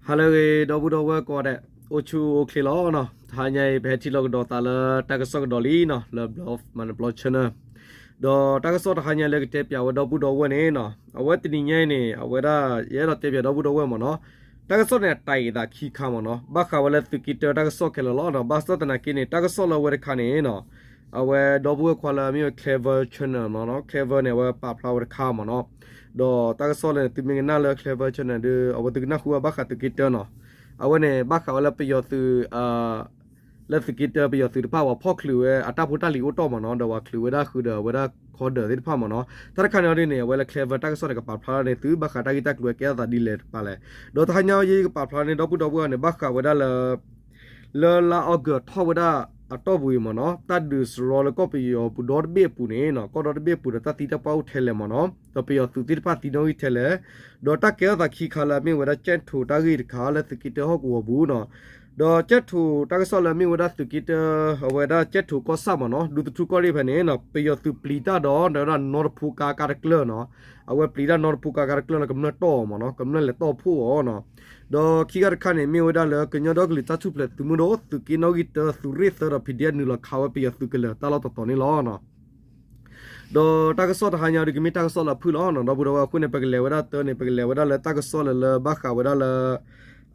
ဟါလၢအဂ့ၤ ဒီပုၢ်ဒီဝဲၢ်ကိးဂၤဒဲး, အိၣ်ဆူၣ်အိၣ်ချ့လီၤနီၤ. တဟါညါအံၤ ပဟဲထံၣ်လိာ်ကဒီးသးလၢတၢ်ကစီၣ်ကဒီးလံနီၤ, လၢ Bluff Manipur Channel. ဒီးတၢ်ကစီၣ်တဟါညါလၢကတဲပၠးဝဲဒီပုၢ်ဒီဝဲၢ်န့ၣ်နီၤ, အဝဲတနံၤညါအံၤန့ၣ် အဝဲဒၣ် ယအဲၣ်ဒိးတဲပၠးဒီပုၢ်ဒီဝဲၢ်မ့ၢ်နီၤ, တၢ်ကစီၣ်န့ၣ် အတၢ်အံၤသးခံခါမ့ၢ်နီၤ, ဘၣ်ဃးဝဲလၢသုးက့တၢတၢ်ကစီၣ်ခဲလၢာ်လီၤနီၤ. ဘၣ်ဆၣ်သနာ်က့န့ၣ် တၢ်ကစီၣ်လၢအဝဲတခါန့ၣ်နီၤ အဝဲဒီပုၢ်ဝဲၢ်ခွါလၢအမ့ၢ်ဝဲ Clever Channel မ့ၢ်နီၤ, Clever န့ၣ် အဝဲပာ်ဖျါဝဲတခါမ့ၢ်နီၤ. ဒီးတၢ်ကစီၣ်လၢန့ၣ် သုမ့ၢ်ကနၣ်လၢ Clever Channel ဒီး အဝဲသုကနၢ်ဟူဘၣ်ဃးသုးက့တၢနီၤ. အဝဲန့ၣ် ဘၣ်ဃးဝဲလၢပယီၤသုး လၢသုးက့တၢပယီၤသုးတဖၣ် ပှၤဖီၣ်ချုးဝဲအတၢ်ဖိတၢ်လံၤအိၣ်တီၢ်မ့ၢ်နီၤ, ဒီးပှၤချုးဝဲဒၣ်ဃုာ်ဒီးအဝဲဒၣ်ခီဒၢးသ့ၣ်တဖၣ်မ့ၢ်နီၤ. တၢ်တခါန့ၣ်အီၤဒ်န့ၣ် အဝဲလၢ Clever တၢ်ကစီၣ်န့ၣ် ကပာ်ဖျါန့ၢ်သု ဘၣ်ဃးတၢ်ဂ့ၢ်တၢ်ကျိၤကဲထီၣ်သးဒ်လဲၣ်တကပၤလဲၣ်. ဒီးတဟါညါအံၤယကပာ်ဖျါန့ၢ်ဒီပုၢ်ဒီဝဲၢ်န့ၣ် ဘၣ်ဃးဝဲဒၣ်လၢ လၢလါအီကူးထီၣ်ဝဲဒၣ်အတီၢ်ပူၤအံၤမ့ၢ်နီၤ, တၢ်ဒုးစရီလၢကီၢ်ပယီၤပူၤဒီတဘ့ၣ်အပူၤန့ၣ်နီၤ, ကီၢ်ဒီတဘ့ၣ်အပူၤဒီးတၢ်သံတၢ်ပှၢ်အိၣ်ထဲလဲၣ်မ့ၢ်နီၤ, ဒီးပယီၤသုးသ့ၣ်တဖၣ်သံနီၣ်ဂံၢ်ထဲလဲၣ်. ဒီးတၢ်ကဲထီၣ်သးခံခါလၢအမ့ၢ်ဝဲဒၣ်ကၠဲၣ်ထိးတၢ်ဂ့ၢ်တခါ လၢသုးက့တၢဟီၣ်ကဝီၤပူၤနီၤ, ဒီးကၠဲၣ်ထိးတၢ်ကစီၣ်လၢအမ့ၢ်ဝဲဒၣ်သုးက့တၢ အဝဲဒၣ်ကၠဲၣ်ထိးကီၢ်ဆၣ်မ့ၢ်နီၤ, ဒူသထူကီၢ်ရ့ၣ်ဖဲန့ၣ်နီၤ, ပယီၤသုးပျံၤတၢ်ဒီး ဒီးဝဲဒၣ်နီတဖူကါကါတကျၢၢ်နီၤ, အဝဲပျံၤတၢ်နီတဖူကါကါတကျၢၢ်လၢကမျၢၢ်တီၢ်အီၤမ့ၢ်နီၤ, ကမျၢၢ်လဲၤတီၢ်ဖှိၣ်အီၤနီၤ. ဒီးခံခါတခါန့ၣ် မ့ၢ်ဝဲဒၣ်လၢကညီဒီကလုာ်တၢ်ထူၣ်ဖျဲးသုးမုၢ်ဒိၣ် သုးက့နီၣ်ဂံၢ်တၢ သုးရ့ၣ်သၢဒီး ဖံးဒ့ၣ် နုာ်လီၤခးဝဲပယီၤသုးကလၢၤတၢ်လီၢ်တတီၤန့ၣ်လီၤ. ဒီးတၢ်ကစီၣ်တဟါညါဒ်ကမ့ၢ်တၢ်ကစီၣ်လၢအဖုၣ်လီၤနီၤ, ဒီပုၢ်ဒီဝဲၢ်အဃိန့ၣ် ပကလဲၤဝဲဒၣ်တၢ်န့ၣ် ပကလဲၤဝဲဒၣ်လၢတၢ်ကစီၣ်လၢလၢဘၣ်ဃးဝဲဒၣ်လၢ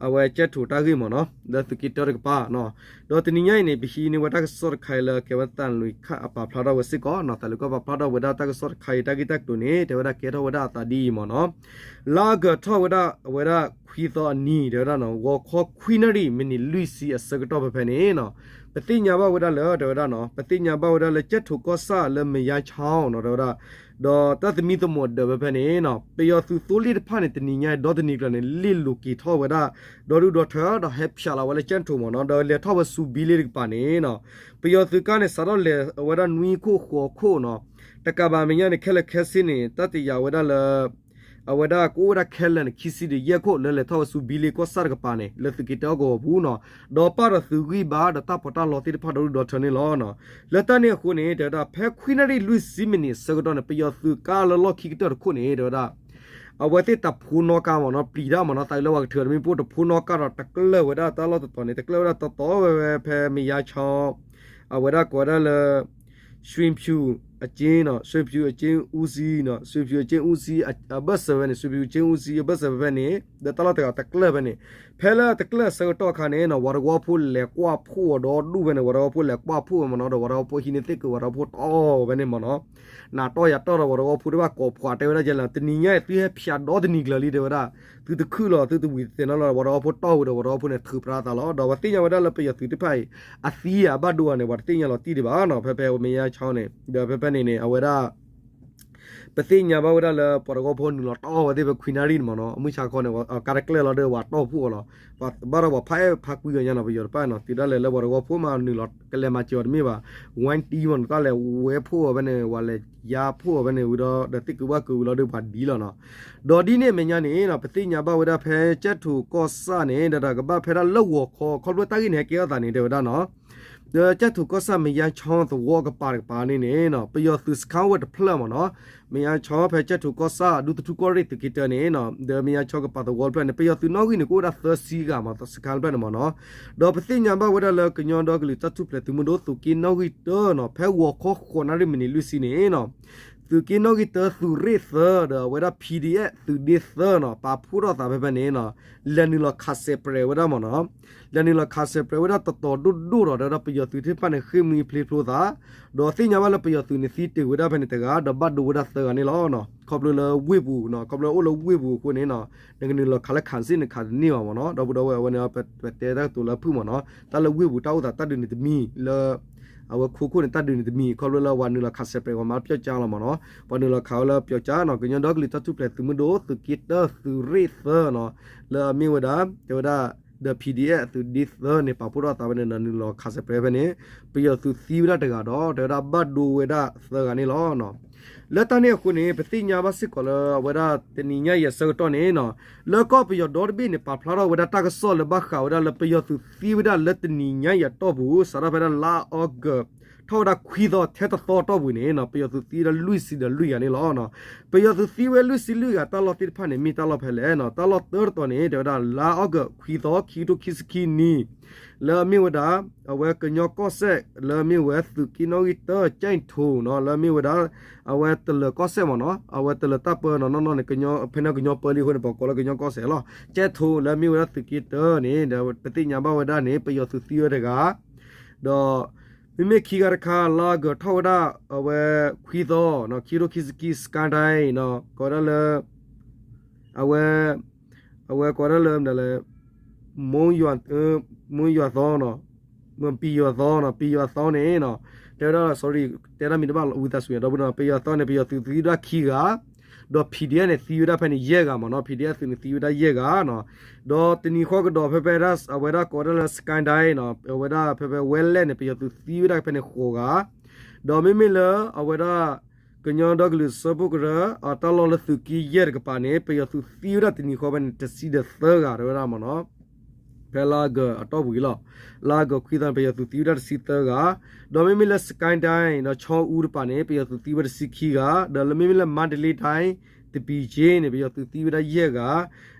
အဝဲကၠဲၣ်ထိးတၢ်ဂ့ၢ်မ့ၢ်နီၤ လၢသုးက့တၢတကပၤနီၤ. ဒီးတနံၤညါအံၤန့ၣ် ပဟံးန့ၢ်ဝဲတၢ်ကစီၣ်တခါအံၤလၢကဲဝဲသးလွံၢ်ခါအပာ်ဖျါထီၣ်ဝဲစ့ၢ်ကီးနီၤ, သးလွံၢ်ခါပာ်ဖျါထီၣ်ဝဲဒၣ်တၢ်ကစီၣ်တခါအံၤတၢ်ဂ့ၢ်တၢ်ကျိၤန့ၣ် တဲဝဲဒၣ်ကဲထီၣ်ဝဲဒၣ်အသးဒ်အံၤမ့ၢ်နီၤ. လါအီကူးထီၣ်ဝဲဒၣ်အဝဲဒၣ်ခွံသီအနံၤ တဲဝဲဒၣ်နီၤ ဂီၤခီခွံနၣ်ရံၣ်မံးနံးလွံၢ်ဆံအဆၢကတီၢ်ဖဲဖဲန့ၣ်နီၤ, ပသ့ၣ်ညါဘၣ်ဝဲဒၣ်လၢ တဲဝဲဒၣ်နီၤ ပသ့ၣ်ညါဘၣ်ဝဲဒၣ်လၢကၠဲၣ်ထိးကီၢ်ဆၣ်လၢမယါဆီနီၤ တဲဝဲဒၣ် ဒီးတၢ်သမံသမိးဒၢးဖဲဖဲန့ၣ်နီၤ ပယီၤသုးသိလ့ၣ်တဖၣ်န့ၣ် တနံၤညါဒီတနံၤကျၢၤန့ၣ် လ့ၣ်လိာ်က့ၤထီၣ်ဝဲဒၣ် ဒီဒူၣ်ဒီထၢ ဒီးဟဲဖျးလီၤဝဲလၢကၠဲၣ်ထိးမ့ၢ်နီၤ, ဒီးလဲၤထီၣ်ဝဲဆူဘံလ့ၣ်တကပၤန့ၣ်နီၤ, ပယီၤသုးကါန့ၣ် စးထီၣ်လဲၤဝဲဒၣ်နွံခိၣ်ဃိးခိၣ်နီၤ, တကးဘၣ်မဲာ်ညါန့ၣ် ခဲလၢာ်ခဲဆ့န့ၣ် တၢ်တယာ်ဝဲဒၣ်လၢ အဝဲဒၣ်ကအိၣ်ဝဲဒၣ်ခဲလၢာ်န့ၣ် ခံဆံဒီးယဲၢ်ခိၣ် လၢလဲၤထီၣ်ဝဲဆူဘံလ့ၣ်ကီၢ်ဆၣ်တကပၤန့ၣ် လၢသုးက့တၢဟီၣ်ကဝီၤပူၤနီၤ, ဒီးပာ်ဒီးသုးဂံၢ်ဘါဒီးတၢ်ပီးတၢ်လီသ့ၣ်တဖၣ် ဒီဒူၣ်ဒီထၢန့ၣ်လီၤနီၤ. လၢတၢ်န့ၣ်အဃိန့ၣ် တဲဝဲဒၣ် ဖဲခွံနၣ်ရံၣ်လွံၢ်ဆံမံးနံးအဆၢကတီၢ်န့ၣ် ပယီၤသုးကါလၢလီၢ်ခံကတၢၢ်တခိၣ်န့ၣ် တဲဝဲဒၣ် အဝဲသ့ၣ်တဖိနီၣ်ကါမ့ၢ်နီၤ ပျံၤတၢ်မ့ၢ်နီၤ သးလၢပှၤကထၢတမ့ၢ်ပိၢ် တဖိနီၣ်ကါဒီးတကျၢၢ်ဝဲဒၣ်တၢ်လီၢ်တတီၤန့ၣ် တကျၢၢ်ဝဲဒၣ်တတီၤဝဲဝဲဖဲမယါဆီ အဝဲဒၣ်ကိးဝဲဒၣ်လၢ ရွှေဖီအကျဉ်းနီၤ ရွှေဖီအကျဉ်းဦးစီးနီၤ ရွှေဖီအကျဉ်းဦးစီးအဘၢၣ်စၢၤဖဲန့ၣ် ရွှေဖီအကျဉ်းဦးစီးအဘၢၣ်စၢၤဖဲဖဲန့ၣ် ဒီးတၢ်လီၢ်တဂၤတကျၢၢ်ဖဲန့ၣ် ဖဲလၢတကျၢၢ်အဆၢကတီၢ်အခါန့ၣ်နီၤ ပှၤတဝီဖိလဲၤကွၢ်ဖှိၣ်အီၤဒီဒူၣ်ဖဲန့ၣ် ပှၤတဝီဖိလဲၤကွၢ်ဖှိၣ်အီၤမ့ၢ်နီၤ ဒီးပှၤတဝီဖိဟံးန့ၢ်သ့ၣ်က့ၤ ပှၤတဝီဖိတီၢ်ဖဲန့ၣ်မ့ၢ်နီၤ နးတီၢ်ယၤတီၢ်ဒီးပှၤတဝီဖိတဖၣ်ကိးဖှိၣ်တဲဝဲဒၣ်ကဲလၢ တနံၤညါအံၤသုဟဲဖျးဒီတနံၤကျၢၤလံတဲဝဲဒၣ် သုတခုၣ်လီၤ သုတဝံၤတသ့ၣ်နီၣ်လီၤ ပှၤတဝီဖိတီၢ်ဝံၤဒီးပှၤတဝီဖိန့ၣ်ထုးဖျါသးလီၤ ဒီးပှၤသ့ၣ်ညါဝဲဒၣ်လၢပယီၤသုးသ့ၣ်တဖၣ်အံၤ အသံအဘၣ်ဒိဘၣ်န့ၣ် ပှၤတသ့ၣ်ညါလီၤတံၢ်ဒံးဘၣ်နီၤ ဖဲဖဲမယါဆီန့ၣ် ဒီးဖဲဖဲန့ၣ်န့ၣ် အဝဲဒၣ် ပသ့ၣ်ညါဘၣ်ဝဲဒၣ်လၢပှၤတဝီဖိနုာ်လီၤတီၢ်ဝဲသ့ၣ်ဖဲခွံနၣ်ရံၣ်န့ၣ်မ့ၢ်နီၤ အမုၢ်ဆါခီန့ၣ် ကါတကျၢၢ်လီၤဒီးပှၤတီၢ်ဖှိၣ်အီၤလီၤ ဘၣ်ဒီးပှၤဖးအဲၣ်ဖးကွံအီၤညါနီၤ ပယီၤတဖၣ်နီၤ တုၤဒၣ်လဲာ်လၢပှၤတဝီဖိမးနုာ်လီၤ ကလဲၤမၤစၢၤအီၤတမ့ၢ်ဘၣ် ဝဲတံမ့ၢ်နီၤ တၢ်လဲၤဝဲဖှိၣ်အီၤဖဲန့ၣ် ပှၤလဲၤယါဖှိၣ်အီၤဖဲန့ၣ်ဝံၤဒီး ဒီးသ့ၣ်က့ၤဘၣ်က့ၤဝံၤလီၤဒီးပှၤဒ်လီၤနီၤ ဒီးဒ်န့ၣ်အမဲာ်ညါန့ၣ်နီၤ ပသ့ၣ်ညါဘၣ်ဝဲဒၣ်ဖဲကၠဲၣ်ထိးကီၢ်ဆၣ်န့ၣ် ဒီးတၢ်ကဘၣ်ဖဲဒၣ်လၢဂီၤခီ ခီဖျိတၢ်ဂ့ၢ်န့ၣ် ဟဲကဲထီၣ်သးန့ၣ် တဲဝဲဒၣ်နီၤ ဒီးကၠဲၣ်ထိးကီၢ်ဆၣ် မယါဆီသဝီကပၤတကပၤန့ၣ်န့ၣ်နီၤ ပယီၤသုးစခါအိၣ်ဝဲတဖျၢၣ်မ့ၢ်နီၤ မယါဆီဖဲကၠဲၣ်ထိးကီၢ်ဆၣ် ဒူသထူကီၢ်ရ့ၣ်သုးက့တၢန့ၣ်နီၤ ဒီးမယါဆီကပၤသဝီတဖျၢၣ်န့ၣ် ပယီၤသုးနီၣ်ဂံၢ်န့ၣ် ကအိၣ်ဝဲဒၣ်သၢဆံဂၤမ့ၢ် စခါတဖျၢၣ်န့ၣ်မ့ၢ်နီၤ ဒီးပသ့ၣ်ညါဘၣ်ဝဲဒၣ်လၢကညီဒီကလုာ်တၢ်ထူၣ်ဖျဲးသုးမုၢ်ဒိၣ် သုးက့နီၣ်ဂံၢ်တၢနီၤ ဖဲဂီၤခီဃိးနၣ်ရံၣ်မံးနံးလွံၢ်ဆံန့ၣ်နီၤ သုးက့နီၣ်ဂံၢ်တၢ သုးရ့ၣ်သၢ ဒီးအဝဲဒၣ် P D F သုးဒ့သၢနီၤ ပာ်ဖှိၣ်ထီၣ်သးဖဲဖဲန့ၣ်နီၤ လဲၤနုာ်လီၤခးစဲးပြဲးဝဲဒၣ်မ့ၢ်နီၤ လဲၤနုာ်လီၤခးစဲးပြဲးဝဲဒၣ်တတီၤဒိၣ်ဒိၣ်ဒီး တဲဝဲဒၣ်ပယီၤသုးသ့ၣ်တဖၣ်န့ၣ် ဃ့ၢ်မှံဖျ့ဖျိသး ဒီးသ့ၣ်ညါဘၣ်လၢပယီၤသုးန့ၣ် သံတ့ၢ်ဝဲဒၣ်ဖဲန့ၣ်တဂၤ ဒီးဘၣ်ဒိဝဲဒၣ်သၢဂၤန့ၣ်လီၤ. ခီဖျိလၢဝ့ၢ်ပူၤနီၤ ခီဖျိအိၣ်လၢဝ့ၢ်ပူၤအဃိန့ၣ်နီၤ နကနုာ်လီၤခးလၢခးစ့ၣ်န့ၣ်ခးတန့ၢ်ဘၣ်မ့ၢ်နီၤ ဒီပုၢ်ဒီဝဲၢ်အဝဲန့ၣ် ပတဲတၢ်ကတိၤလၢအဖုၣ်မ့ၢ်နီၤ တၢ်လၢဝ့ၢ်ပူၤတၢ်အိၣ်သးတၢ်ဒုးန့ၣ်တမံၤလၢ အဝဲခိခိၣ်န့ၣ် တၢ်ဒုးန့ၣ်တမံၤ ခီဖျိလၢပှၤနုာ်လီၤခးစဲးပြဲး ပှၤမၤပျီၣ်ကၠါလီၤမ့ၢ်နီၤ ပှၤနုာ်လီၤခးဝဲလၢပျီၣ်ကၠါနီၤ ကညီဒီကလုာ်တၢ်ထူၣ်ဖျဲးသုးမုၢ်ဒိၣ် သုးက့တၢ သုးရ့ၣ်သၢနီၤ လၢအမ့ၢ်ဝဲဒၣ် တဲဝဲဒၣ် ဒီး P D F သုးဒ့သၢန့ၣ် ပာ်ဖှိၣ်ထီၣ်သးဝဲန့ၣ်ဒီး နုာ်လီၤခးစဲးပြဲးဖဲန့ၣ် ပယီၤသုးသံဝဲဒၣ်တဂၤဒီး တဲဝဲဒၣ်ဘၣ်ဒိဝဲဒၣ်သၢဂၤန့ၣ်လီၤ. လၢတၢ်န့ၣ်အဃိန့ၣ် ပသ့ၣ်ညါဘၣ်စ့ၢ်ကီးလၢအဝဲဒၣ်တနံၤညါအံၤအဆၢကတီၢ်န့ၣ်နီၤ လၢကီၢ်ပယီၤဒီတဘ့ၣ်န့ၣ် ပာ်ဖျါထီၣ်ဝဲဒၣ်တၢ်ကစီၣ်လၢဘၣ်ဃးဝဲဒၣ်လၢပယီၤသုးသံဝဲဒၣ်လၢတနံၤညါအံၤအတီၢ်ပူၤ စးထီၣ်ဖဲဒၣ်လါအီကူး ထီၣ်ဝဲဒၣ်ခွံသီထဲတသီအတီၢ်ပူၤန့ၣ်နီၤ ပယီၤသုးသံဝဲဒၣ်လွံၢ်ဆံဒီးလွံၢ်ဂၤန့ၣ်လီၤ. ပယီၤသုးသံဝဲလွံၢ်ဆံလွံၢ်ဂၤ တၢ်လီၢ်သ့ၣ်တဖၣ်န့ၣ် မ့ၢ်တၢ်လီၢ်ဖဲလဲၣ်နီၤ. တၢ်လီၢ်သၢတတီၤန့ၣ် တဲဝဲဒၣ် လါအီကူးခွံသီ ခံကထိခံဆံခံနံၣ် လၢအမ့ၢ်ဝဲဒၣ် အဝဲကညီကီၢ်စဲၣ် လၢအမ့ၢ်ဝဲသုးက့နီၣ်ဂံၢ်တၢ ကၠဲၣ်ထိနီၤ လၢအမ့ၢ်ဝဲဒၣ် အဝဲတလၢၤကီၢ်စဲၣ်မ့ၢ်နီၤ အဝဲတလၢၤတၢ်ပၢနီၤ နီၢ်နီၢ်န့ၣ် ဖဲန့ၣ်ကညီပၢလံအဃိန့ၣ် ပှၤကိးလၢကညီကီၢ်စဲၣ်လီၤ. ကၠဲၣ်ထိလၢအမ့ၢ်ဝဲဒၣ်သုးက့တၢန့ၣ် ဒီးပသ့ၣ်ညါဘၣ်ဝဲဒၣ်န့ၣ် ပယီၤသုးသံဝဲတဂၤ ဒီး မ့မ့ၢ်ခံဂၤတခါ လါအီကူးထီၣ်ဝဲဒၣ် အဝဲခွံသီ ခံကထိခံဆံခံ စကဲဒဲနီၤ ကိးဝဲဒၣ်လၢ အဝဲ အဝဲကိးဝဲဒၣ်လၢ မနုၤလဲၣ် မုၢ်ယွၤသီနီၤ ပံယွၤသီနီၤ ပံယွၤသီန့ၣ်နီၤ တဲဝဲဒၣ် sorry တဲဒၣ်မ့ၢ်တဘၣ်ဝံသးစူၤ ဒီပုၢ်ဒီဝဲၢ် ပယီၤသီန့ၣ် ပယီၤသုးသံဝဲဒၣ်ခံဂၤ ဒီး P D F န့ၣ် သံဝဲဒၣ်ဖဲန့ၣ်ယဲၢ်ဂၤမ့ၢ်နီၤ P D F သုးန့ၣ်သံဝဲဒၣ်ယဲၢ်ဂၤနီၤ ဒီးတနံၤဃီကဒီးဖဲဖဲဒၣ် အဝဲဒၣ်ကိးဝဲဒၣ်လၢ စကဲဒဲနီၤ အဝဲဒၣ်ဖဲဖဲဝဲလဲၣ်န့ၣ် ပယီၤသုးသံဝဲဒၣ်ဖဲန့ၣ်ဃိးဂၤ ဒီးမ့မ့ၢ်လၢအဝဲဒၣ် ကညီဒီကလုာ်စၢဖှိၣ်ကရၢ အတၢ်လီၢ်လၢသုးက့ယဲၢ်တကပၤန့ၣ် ပယီၤသုးသံဝဲဒၣ်တနံၤဃီဖဲန့ၣ် တဆံဒီးသၢဂၤတဲဝဲဒၣ်မ့ၢ်နီၤ ဖဲလါအီကူးအတီၢ်ပူၤအံၤလီၤ. လါအီကူးခွံသီန့ၣ် ပယီၤသုးသံဝဲဒၣ်တဆံသၢဂၤ ဒီးမ့မ့ၢ်လၢ စကဲဒဲနီၤ ခၠီအူတပၤန့ၣ် ပယီၤသုးသံဝဲဒၣ်တဆံခံဂၤ ဒီးလၢမ့မ့ၢ်လၢ မါတလ့ဒဲ တပံၤက့န့ၣ် ပယီၤသုးသံဝဲဒၣ်ယဲၢ်ဂၤ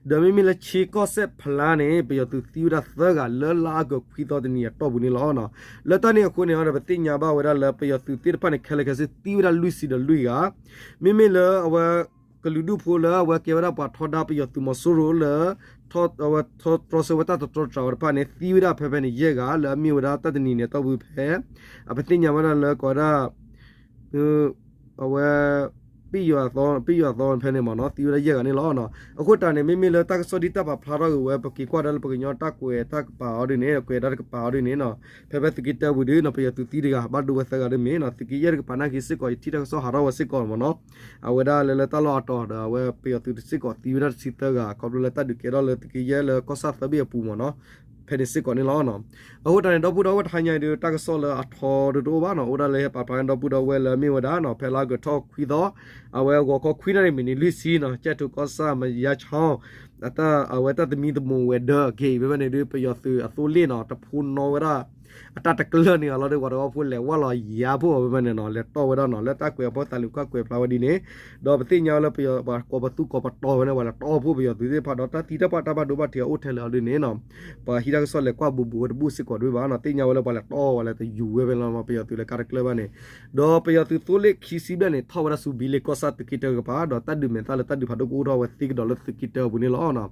ဒီးမ့မ့ၢ်လၢ ခ့ကီၢ်စဲၣ်ဖလါန့ၣ် ပယီၤသုးသံဝဲဒၣ်သၢဂၤ လၢလါအီကူးခွံသီတနံၤအတီၢ်ပူၤန့ၣ်လီၤ. လၢတၢ်န့ၣ်အဃိန့ၣ်ဒီး ပသ့ၣ်ညါဘၣ်ဝဲဒၣ်လၢပယီၤသုးသ့ၣ်တဖၣ်န့ၣ် ခဲလၢာ်ခဲဆ့သံဝဲဒၣ်လွံၢ်ဆံဒီးလွံၢ်ဂၤ မ့မ့ၢ်လၢအဝဲ ကလုာ်ဒူၣ်ဖိလၢအဝဲကဲဝဲဒၣ်ပှၤထီဒါပယီၤသုးမီၤစိရိၤလၢ အဝဲတြီဆၢဝဲတၢ်တတြီတတြၢ်ဝဲတဖၣ်န့ၣ် သံဝဲဒၣ်ဖဲဖဲန့ၣ်ယဲၢ်ဂၤ လၢအမ့ၢ်ဝဲဒၣ်တၢ်တနံၤန့ၣ်အတီၢ်ပူၤဖဲ အပသ့ၣ်ညါဝဲဒၣ်လၢကိးဝဲဒၣ် အဝဲ ပံယွၤသီ ပံယွၤသီဖဲန့ၣ်မ့ၢ်နီၤ သံဝဲဒၣ်ယဲၢ်ဂၤန့ၣ်လီၤ. အဃိတၢ်န့ၣ် မ့မ့ၢ်လၢတၢ်ကစီၣ်ဒ်တၢ်ပာ်ဖျါထီၣ်ဂ့ၤဝဲ ပက့ၤကွၢ်ဒၣ်လၢပကညီတၢ်ကွဲးတၢ်ကပၤအီၤဒ်န့ၣ် ကွဲးတၢ်တကပၤအီၤဒ်န့ၣ်နီၤ ဖဲဖဲသုးက့တၢပူၤဒ်နီၤ ပယီၤသုးသံတဂၤ ဘၣ်ဒိဝဲသၢဂၤဒ်မ့ၢ်နီၤ သုးက့ယဲၢ်တကပၤနာ်က့စ့ၢ်ကီး ယထံၣ်တၢ်ကစီၣ်ဟးထီၣ်ဝဲစ့ၢ်ကီးမ့ၢ်နီၤ အဝဲဒၣ်လၢလၢတၢ်လီၢ်အတီၤဒီး အဝဲပယီၤသုးစ့ၢ်ကီးသံဝဲဒၣ်တဆံသၢဂၤ ခီဖျိလၢတၢ်ဒုးကဲထီၣ်လၢသုးက့ယဲၢ်လၢကီၢ်ဆၣ်သၢဘ့ၣ်အပူၤမ့ၢ်နီၤ ဖဲန့ၣ်စ့ၢ်ကီးန့ၣ်လီၤ. အဃိတၢ်န့ၣ် ဒီပုၢ်ဒီဝဲၢ်တဟါညါအံၤဒီး တၢ်ကစီၣ်လၢအထီဒုးတအိၣ်ဘၣ်နီၤ အိၣ်ဒၣ်လၢဟဲပာ်ဖျါန့ၣ် ဒီပုၢ်ဒီဝဲၢ်လၢမ့ၢ်ဝဲဒၣ်နီၤ ဖဲလါအီကူးထီၣ်ခွံသီ အဝဲဂီၤခီခွံနၣ်ရံၣ်မံးနံးလွံၢ်ဆံနီၤ ကၠဲၣ်ထိကီၢ်ဆၣ် မယါခၠီ အတၢ် အဝဲတၢ်သမံသမိးဝဲၤဒၢးအက့ၤ ဖဲဖဲန့ၣ်ဒီး ပယီၤသုးအသိလ့ၣ်နီၤ တဖိနီၣ်ဝဲဒၣ် အတၢ်တကျၢၢ်န့ၣ်အလီၤဒီး ပှၤတဝီဖိလဲၤဝဲလီၤယါဖိအီၤဖဲဖဲန့ၣ်နီၤ လဲၤတီၢ်ဝဲဒၣ်နီၤ လၢတၢ်ကွဲးအဖီသးလံၤကွၢ်ကွဲးဖျါဝဲဒ်န့ၣ် ဒီးပသ့ၣ်ညါဝဲလၢပယီၤပှၤကိးပသူကိးပတီၢ်ဝဲန့ၣ် ပှၤလဲၤတီၢ်ဖှိၣ်ပယီၤသုးသ့ၣ်တဖၣ်ဒီး တၢ်သံတၢ်ပှၢ်တၢ်ဘၣ်ဒိဘၣ်ထံးအအိၣ်ထဲလဲၣ်အီၤဒ်န့ၣ်နီၤ ပှၤဟံးတၢ်ကစီၣ်လဲၤကွၢ်ဘူးဘူးဝဲတဘူၣ်စ့ၢ်ကီးဒ်ဘၣ်နီၤ သ့ၣ်ညါဝဲလၢပှၤလဲၤတီၢ်ဝဲလဲၤတယူၤဝဲဖဲလီၤ ပယီၤသုးလဲၤကါတကျၢၢ်ဘၣ်န့ၣ် ဒီးပယီၤသုးသိလ့ၣ်ခံဆံဘျဲၣ်န့ၣ် ထီၣ်ဝဲဒၣ်ဆူဘံလ့ကီၢ်ဆၣ်သုးက့တၢကပၤ ဒီးတၢ်ဒုးမဲာ်သၣ်လၢတၢ်ဒုးဖးဒိၣ်ကအိၣ်ထီၣ်ဝဲသ့ကဒီးလၢသုးက့တၢအပူၤန့ၣ်လီၤ.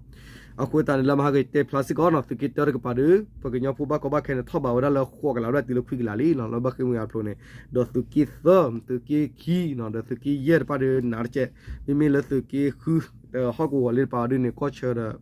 အဃိသတးန့ၣ် လၢမဟါကတဲဖျါစ့ၢ်ကီးနီၤ သုးက့တၢတကပၤဒီး ပကညီဖိဘၣ်ကီဘၣ်ခဲန့ၣ် ထီၣ်ဘးဝဲဒၣ်လၢဃိးကလးဘျဲၣ်တုၤလၢခွံကလးလံနီၤ လၢဘၣ်ဃ့ၢ်မှံဟးဖျိးန့ၣ် ဒီးသုးက့သၢ သုးက့ခံနီၤ ဒီးသုးက့ယဲၢ်တဖၣ်ဒီး နးတကဲး မ့မ့ၢ်လၢသုးက့ဃု ဟီၣ်ကဝီၤလ့တပၤအီၤဒ်န့ၣ် ကီၢ်ဆၢဒီး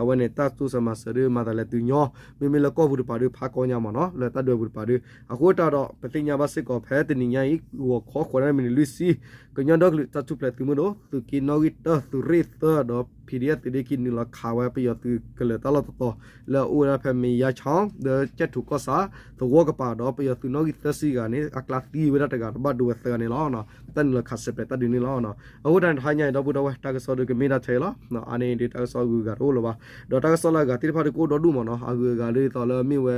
အဝဲန့ၣ် တၢ်တိစၢၤမၤစၢၤဒီး မၤသးလဲၤတုၤညီ မ့မ့ၢ်လၢကီၢ်ပူၤတပၤဒီး ဖးကီညါမ့ၢ်နီၤ လၢတၢ်ဒုးအပူၤတပၤဒီး အဃိတၢ်ဒီး ပသ့ၣ်ညါဘၣ်စ့ၢ်ကီး ဖဲတနံၤညါအံၤ ဂီၤခီဃိးနၣ်ရံၣ်မံးနံးလွံၢ်ဆံ ကညီဒီကလုာ်တၢ်ထူၣ်ဖျဲးသုးမုၢ်ဒိၣ် သုးက့နီၣ်ဂံၢ်တၢ သုးရ့ၣ်သၢ ဒီး P D F သုးဒ့ခံ နုာ်လီၤခးဝဲပယီၤသုးကလၢၤတၢ်လီၢ်တတီၤ လၢအအိၣ်ဝဲဒၣ်ဖဲမ့ၢ်ယါခၠီ ဒီးကၠဲၣ်ထိကီၢ်ဆၣ် သဝီကပၤဒီး ပယီၤသုးနီၣ်ဂံၢ်သၢဆံဂၤန့ၣ် အကျါသံဝဲဒၣ်တဂၤ တဘၣ်ဒိဝဲသၢဂၤန့ၣ်လီၤ. တၢ်နုာ်လီၤခးစဲးပြဲးတၢ်ဒုးန့ၣ်လီၤ. အဃိတၢ်န့ၣ် တဟါညါအံၤ ဒီပုၢ်ဒီဝဲၢ် တၢ်ကစီၣ်ဒုးကမ့ၢ်ဒၣ်ထဲအံၤလီၤ. အါန့ၢ်ဒ်တၢ်ကစီၣ်အဂုၤအဂၤတအိၣ်လၢၤဘၣ်. ဒီးတၢ်ကစီၣ်လၢအဂၤသ့ၣ်တဖၣ်ဒုးကအိၣ်ဒီဒူၣ်မ့ၢ်နီၤ. အဂုၤအဂၤဒ်သိးလၢမ့ၢ်ဝဲ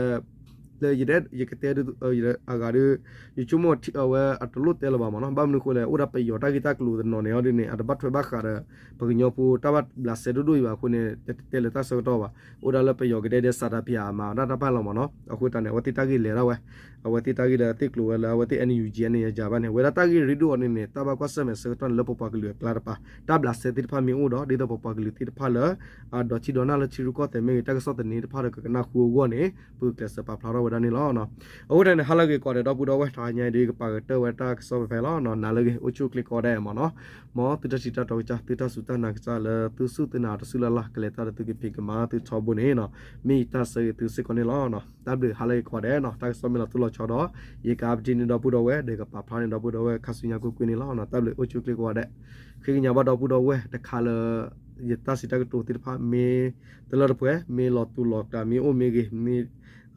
လၢယတဲ ယကတဲဒ်အဂၤဒီး ယဆိကမိၣ်အဝဲအတလိၣ်တဲလၢၤဘၣ်မ့ၢ်နီၤ. ဘၣ်မနုၤအဃိလဲၣ် အိၣ်ဒၣ်ပယီၤတၢ်ဂ့ၢ်တၢ်ကျိၤတနီၤန့ၣ်အီၤဒ်န့ၣ် အတဘၣ်ထွဲဘၣ်ဃးဒီး ပကညီဖိတၢ်ဘၣ်ဘျးစဲဒိၣ်ဒိၣ်အံၤဘၣ်အဃိန့ၣ် ယတတဲလၢၤတၢ်ဆၢကတီၢ်ဘၣ်. အိၣ်ဒၣ်လၢပယီၤကဒဲဒဲစးတၢ်ဖံးအမၤတၢ်တၢ်ပာ်လီၤမ့ၢ်နီၤ. အဃိတၢ်န့ၣ် အဝဲသ့ၣ်တၢ်ဂ့ၢ်လဲၤဒၣ်ဝဲ အဝဲသ့ၣ်တၢ်ဂ့ၢ်လဲၤဒၣ်ဝဲ အဝဲသ့ၣ် NUG န့ၣ် ယၤဘၣ်န့ၣ် ဝဲဒၣ်တၢ်ဂ့ၢ်ရ့ဒိၣ်အီၤန့ၣ်န့ၣ် တၢ်ဘၣ်ကွၢ်ဆၢၣ်မဲာ်ဆၢကတီၢ်န့ၣ် လၢပပှၤကလုာ်အကျါတပၤ တၢ်ဘျးစဲသ့ၣ်တဖၣ်မ့ၢ်အိၣ်ဒီး ဒ်သိးပပှၤကလုာ်သ့ၣ်တဖၣ်လၢ အဒိးထံဒိးနၢ်လၢထံရူၢ်ကီၢ်သဲးမ့ၢ်ဂ့ၤ တၢ်ကစီၣ်သန့တဖၣ်ဒီးကကနၣ်ဃုအဂီၢ်န့ၣ် ပကကျဲးစၢးပာ်ဖျါထီၣ်ဝဲဒၣ်န့ၣ်လီၤ. အဃိတၢ်န့ၣ် ဟါလၢအဂ့ၤကိးဂၤဒဲး ဒီပုၢ်ဒီဝဲၢ် တဟါညါအံၤဒီး ကပာ်ကတၢၢ်ဝဲတၢ်ကစီၣ်ဖဲဖဲလီၤ. နၤလၢအဂ့ၤ အိၣ်ဆူၣ်အိၣ်ချ့ကိးဂၤဒဲးမ့ၢ်နီၤ. မ်သုတၢ်ထံၣ်တၢ်တီကစၢ် သုတၢ်စူၢ်တၢ်နာ်ကစၢ်လၢသုစူၢ်သုနာ်တစူၢ်လၢ်လၢ် ကလဲၤတၢ်ဒီးသုကဖံးကမၤသုထီဘိန့ၣ် မ့ၢ်ယတၢ်ဆၢဂ့ၤသုစ့ၢ်ကီးန့ၣ်လီၤ. တၢ်ဘျုးဟါလၢအဂ့ၤကိးဂၤဒဲးနီၤ. တၢ်ကစီၣ်မ့ၢ်လီၤတိၢ်လီၤဆီဒီး ယကပတံန့ၢ်ဒီပုၢ်ဒီဝဲၢ် ဒီးကပာ်ဖျါန့ၢ်ဒီပုၢ်ဒီဝဲၢ် ခါဆူညါကွ့ၢ်ကွ့ၢ်န့ၣ်လီၤ. တၢ်ဘျုးအိၣ်ဆူၣ်အိၣ်ချ့ကိးဂၤဒဲး. ဃ့ကညးဘၣ်ဒီပုၢ်ဒီဝဲၢ်တခါလၢ ယတၢ်စံးတၢ်ကတိၤသ့ၣ်တဖၣ် မ့ၢ်တလၢတပှဲၤ မ့ၢ်လီၤတူာ်လီၤကာ်မ့ၢ်အိၣ်မ့ၢ်ဂ့ၤ မ့ၢ်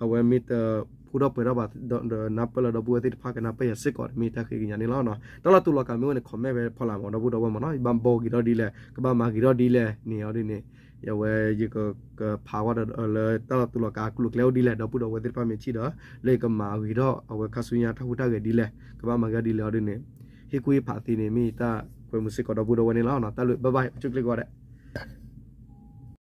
အဝဲမ့ၢ်တဖှိၣ်ထီၣ်ပှဲၤထီၣ်ဘၣ်ဒီး နၢ်ပၢၢ်လၢဒီပုၢ်ဝဲၢ်သ့ၣ်တဖၣ်ကနၢ်ပၢၢ်ယၤစ့ၢ်ကီး မ့ၢ်တၢ်ဃ့ကညးန့ၣ်လီၤ. တၢ်လီၤတူာ်လီၤကာ်မ့ၢ်အိၣ်န့ၣ် comment ဖဲဖီလာ်မ့ၢ် ဒီပုၢ်ဒီဝဲၢ်မ့ၢ်နီၤ. ယဘၣ်ဘီဂ့ၤထီၣ်ဒ်လဲၣ် ကဘၣ်မၤဂ့ၤထီၣ်ဒ်လဲၣ်န့ၣ်အီၤဒ်န့ၣ် အဝဲယကကဖးဝဲဒီးလၢတၢ်လီၤတူာ်လီၤကာ်အကျိၤအကျဲအိၣ်ဒ်လဲၣ် ဒီပုၢ်ဒီဝဲၢ်သ့ၣ်တဖၣ်မ့ၢ်ထံၣ်ဒီး လၢယကမၤအဂ့ၤထီၣ်အဝဲခါဆူညါတၢ်ဟူးတၢ်ဂဲၤဒ်လဲၣ် ကဘၣ်မၤဂ့ၤဒ်လဲၣ်အီၤဒ်န့ၣ် ဟ့ၣ်ကူၣ်ဟ့ၣ်ဖးသ့န့ၣ် မ့ၢ်ယတၢ်ကွဲမုာ်စ့ၢ်ကီးဒီပုၢ်ဒီဝဲၢ်န့ၣ်လီၤ. တၢ်ဘျုး bye bye အိၣ်ဆူၣ်ချ့ကိးဂၤဒဲး.